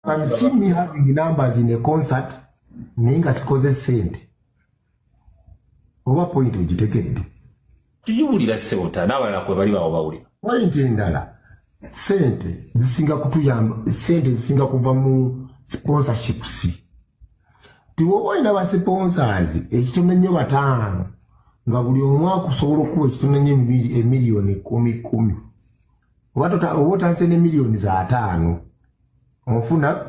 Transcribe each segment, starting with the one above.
Can see me having numbers in a concert naye nga sikoze sente. Oba point ogitegedde? Tugiwulira ssebota, n'abalala kwe bali bawo bawulira. Point endala, sente zisinga kutuyamba, sente zisinga kuva mu sponsorships. Tiwoba olina ba sponsors ekitono ennyo 5 nga buli omu akusobola okuwa ekitono ennyo emiliyoni 10 10, oba otandise ne miliyoni za 5 onfuna.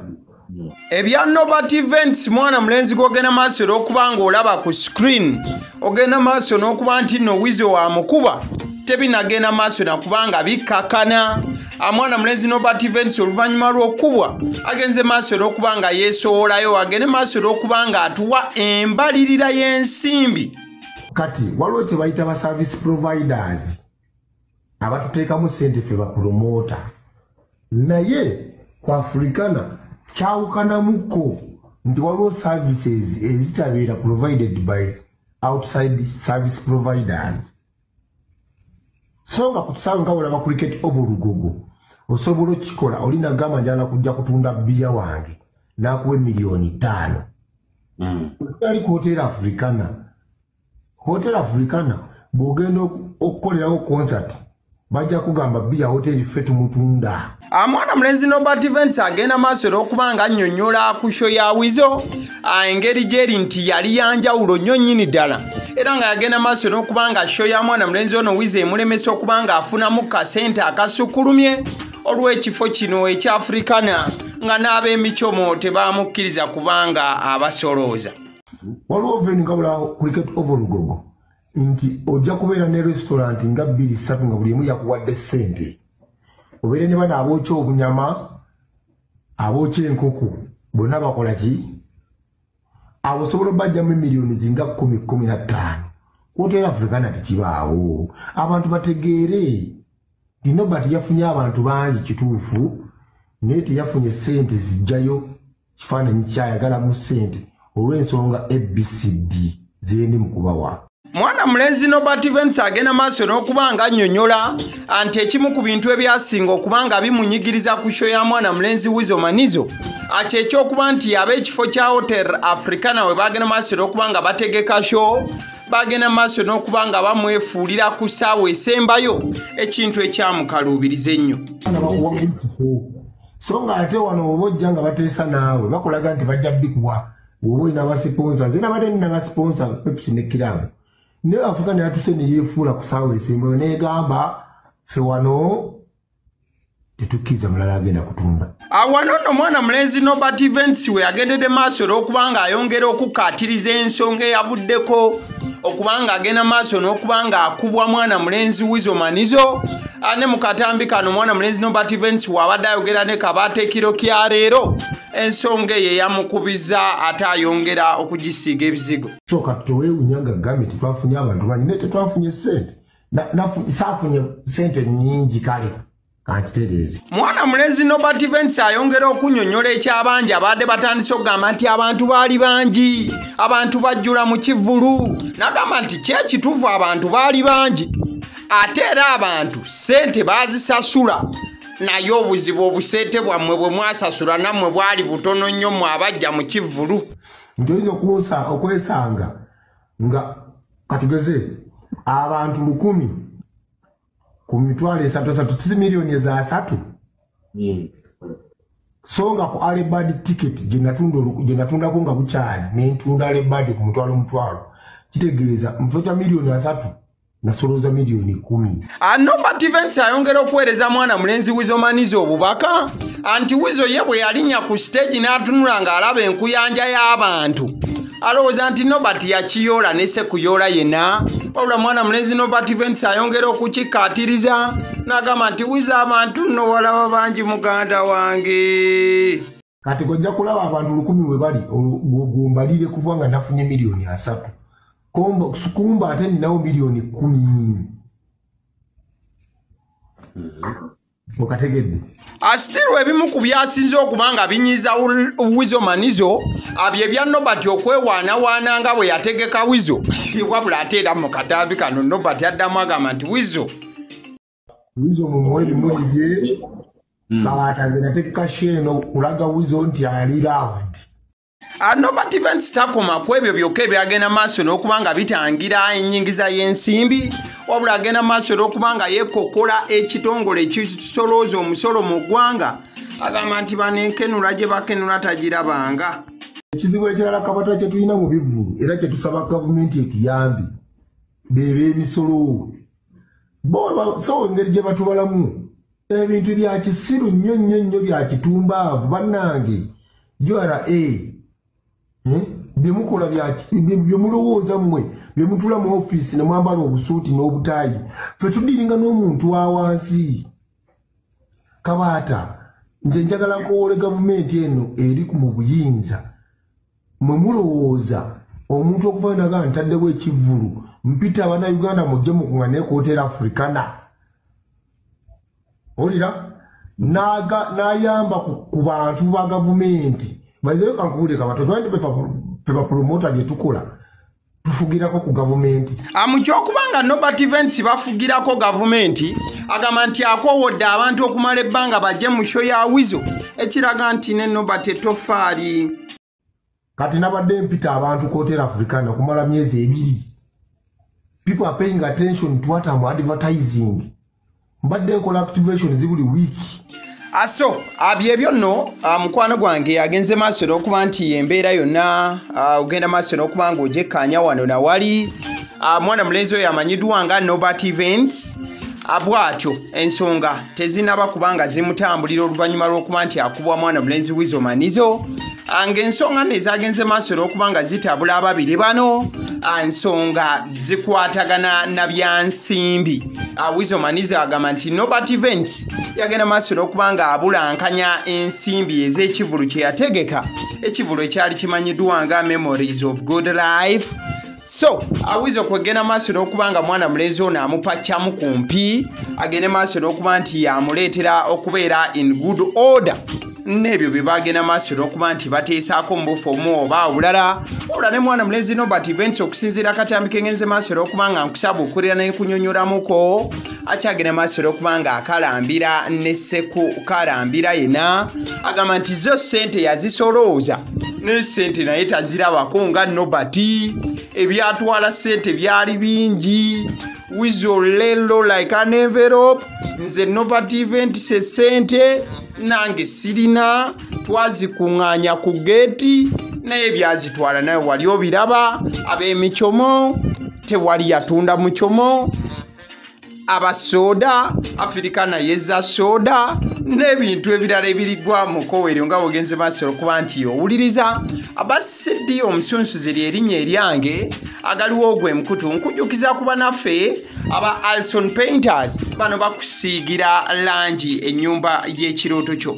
Ebya Nobert Events, mwana mulenzi gw'ogenda maaso era okuba ng'olaba ku screen, ogenda maaso n'okuba nti nno Weasel wamukuba tebinagenda maaso nakubanga bikkakana. Mwana mulenzi Nobert Events oluvannyuma lw'okubwa agenze maaso era okuba nga yeesowolayo, agende maaso era okuba nga atuwa embalirira y'ensimbi. Kati waliwo kye bayita ba service providers abatuteekamu ssente ffe bapromota, naye ku Africana kyawukanamuko nti waliwo services ezitabeera provided by outside service providers. So nga ku kisaawe nga bw'olaba Cricket Oval Lugogo, osobola okukikola oli nagamba njagala kujja kutunda bbiya wange n'akuwa emiliyoni 5. Ali ku Hotel Africana. Hotel Africana bw'ogenda okukolerawo concert bajja kugamba bbiya hoteri ffe tumutunda. Mwana mulenzi Nobert Events agenda maaso era okuba nga annyonnyola ku show ya Weasel, engeri gy'eri nti yali yanjawulo nnyo nnyini ddala, era nga yagenda maaso n'okuba nga show ya mwana mulenzi ono Weasel emulemesa okuba nga afunamu kasente akasukkulumye olw'ekifo kino ekya Africana, nga n'ab'emicomo tebamukkiriza kubanga abasolooza. Waliwo venue nga bw'olaba Cricket Oval Lugogo nti ojja kubeera ne restaurant nga 2 3 nga buli emu yakuwadde ssente, obeere ne bano abookya obunyama, abookya enkoko, bonna bakola ki? Abo osobola obbajjamu emiliyoni zinga 10 15. Hotel Africana tekibaawo. Abantu bategeere nti Nobert yafunye abantu bangi kituufu, naye teyafunye ssente zijjayo kifaananyi kyayagalamu ssente olw'ensonga ABCD zendi mu kubawa. Mwana mulenzi Nobert Events agenda maaso n'okuba nga annyonnyola nti ekimu ku bintu ebyasinga okuba nga bimunyigiriza ku show ya mwana mulenzi Weasel Manizo kyekyokuba nti ab'ekifo kya Hotel Africana we bagenda maaso n'okuba nga bategeka show, bagenda maaso n'okuba nga bamwefuulira ku ssaawa esembayo, ekintu ekyamukaluubiriza ennyo. So nga ate wano oba ojja nga bateesa naawe bakulaga nti bajja bikuwa bw'oba olina ba sponsors, era badde nina ba sponsor Pepsi ne Club. Naye Africana yatuse ne yeefuula ku ssaawa esembayo n'egamba ffe wano tetukkiriza mulala agenda kutunda. Wano nno mwana mulenzi Nobert Events we yagendedde maaso olw'okuba nga ayongera okukkaatiriza ensonga eyavuddeko okuba nga agenda maaso n'okuba nga akubwa mwana mulenzi Weasel Manizo. Ne mu katambi kano mwana mulenzi Nobert Events wabadde ayogera ne Kabaata ekiro kya leero, ensonga eyo eyamukubiza ate ayongera okugisiiga ebizigo. So kati teweewuunya nga gambye tetwafunye abantu bangi, naye tetwafunye ssente. Saafunye ssente nnyingi kale kankitereeze. Mwana mulenzi Nobert Events ayongera okunnyonnyola ekyabangi abadde batandise okugamba nti abantu baali bangi, abantu bajjula mu kivvulu. N'agamba nti kyekituufu abantu baali bangi, ate era abantu ssente baazisasula, naye obuzibu obusente bwammwe bwe mwasasula nammwe bwali butono nnyo mmwe abajja mu kivvulu. Nti oyinza okwesanga nga katugeze abantu 1000 ku mitwalo esatu esatu, si miliyoni eza 3. So nga ku early bird ticket gye natundako nga bukyali, ne ntunda early bird ku mutwalo mutwalo, kitegeeza mu kifo kya miliyoni 3 nasolooza miliyoni 10. Nobert Events ayongera okuweereza mwana mulenzi Weasel Manizo obubaka anti Weasel ye bwe yalinnya ku stage n'atunula ng'alaba enkuyanja y'abantu, alowooza nti Nobert yakiyoola ne sekuyoola yenna. Wabula mwana mulenzi Nobert Events ayongera okukikkaatiriza n'agamba nti Weasel abantu nno walaba bangi muganda wange. Kati gojja kulaba abantu 1000 we bali gwombalire kuva nga nafunye miliyoni 3. Kumba ate ninawo miliyoni 10. Okategedde. Still ebimu ku byasinze okuba nga binyiiza Weasel Manizo abye bya Nobert okwewaanawaana nga bwe yategeka Weasel. Wabula ate era mu katambi kano Nobert addamu agamba nti Weasel Weasel mumuwe ebimuli bye. Kabaata nze nateeka show eno kulaga Weasel nti ali loved. Nobert Events takoma ku ebyo byokka ebyagenda maaso n'okuba nga bitangira ennyingiza y'ensimbi, wabula agenda maaso n'okuba nga yeekokola ekitongole ekisolooza omusolo mu ggwanga. Agamba nti bano enkenula gye bakenula tagirabanga. Ekizibu ekirala Kabata kye tulina mu bivvulu era kye tusaba gavumenti etuyambe b'emisolo. Bo so engeri gye batubalamu ebintu bya kisiru nnyo nnyo nnyo bya kitumbaavu bannange. URA byemukola byemulowooza mmwe byemutula mu ofiisi ne mwambala obusuuti n'obutaayi, ffe tudiringa n'omuntu wa wansi. Kabaata nze njagala nkowoole gavumenti eno eri mu buyinza. Mwe mulowooza omuntu okuva naga ntaddewo ekivvulu mpita Bannayuganda mujje mukuŋŋaane ku Hotel Africana, owulira n'ayamba ku bantu ba gavumenti. Bayizeyo kankubuulire Kabata, okimanyi nti ffe bapromota bye tukola tufugirako ku gavumenti. Mu ky'okuba nga Nobert Events bafugirako gavumenti, agamba nti akoowodde abantu okumala ebbanga bajje mu show ya Weasel, ekiraga nti ne Nobert ettofaali. Kati nabadde mpita abantu ku Hotel Africana okumala myezi 2. People are paying attention to what I'm advertising. Mbadde nkola activations buli week. Aso byebyo nno, mukwano gwange agenze maaso n'okuba nti embeera yonna ogenda maaso n'okuba ng'ogyekkaanya wano na wali. Mwana mulenzi oyo amanyiddwa nga Nobert Events bw'atyo ensonga tezinnaba kubanga zimutambulira oluvannyuma lw'okuba nti akubwa mwana mulenzi Weasel Manizo. Ng'ensonga nno ezagenze maaso n'okuba nga zitabula ababiri bano, nsonga zikwatagana na byansimbi. Weasel Manizo agamba nti Nobert Events yagenda maaso n'okuba nga abulankanya ensimbi ez'ekivvulu kye yategeka, ekivvulu ekyali kimanyiddwa nga Memories of Good Life. So Weasel kwegenda maaso n'okuba nga mwana mulenzi ono amupaccamu ku mpi, agende maaso n'okuba nti amuleetera okubeera in good order n'ebyo bye bagenda maaso n'okuba nti bateesaako mu bufu omu oba obulala. Wabula ne mwana mulenzi Nobert Events okusinziira akatambi ke ngenze maaso n'okuba nga nkusaba okulira ne nkunyonnyolamuko, akyagenda maaso n'okuba nga akalambira ne sseku kalambira yenna, agamba nti zo ssente yazisolooza ne ssente naye tazirabako nga Nobert. Ebyatwala ssente byali bingi. Weasel lelo like an envelope, nze Nobert Events ssente nange sirina, twazikuŋŋaanya ku geeti naye byazitwala naye wali obiraba. Ab'emikyomo tewali yatunda mukyomo, abasoda Afirika naye za soda n'ebintu ebirala ebirigwa mu kowero nga bw'ogenze maaso okuba nti owuliriza. Abasidi omusunsuzi ly'erinnya eryange agaliwo ogwo emukutu. Nkujjukiza kuba naffe aba Alson Painters, bano bakusiigira langi ennyumba y'ekirooto kyo.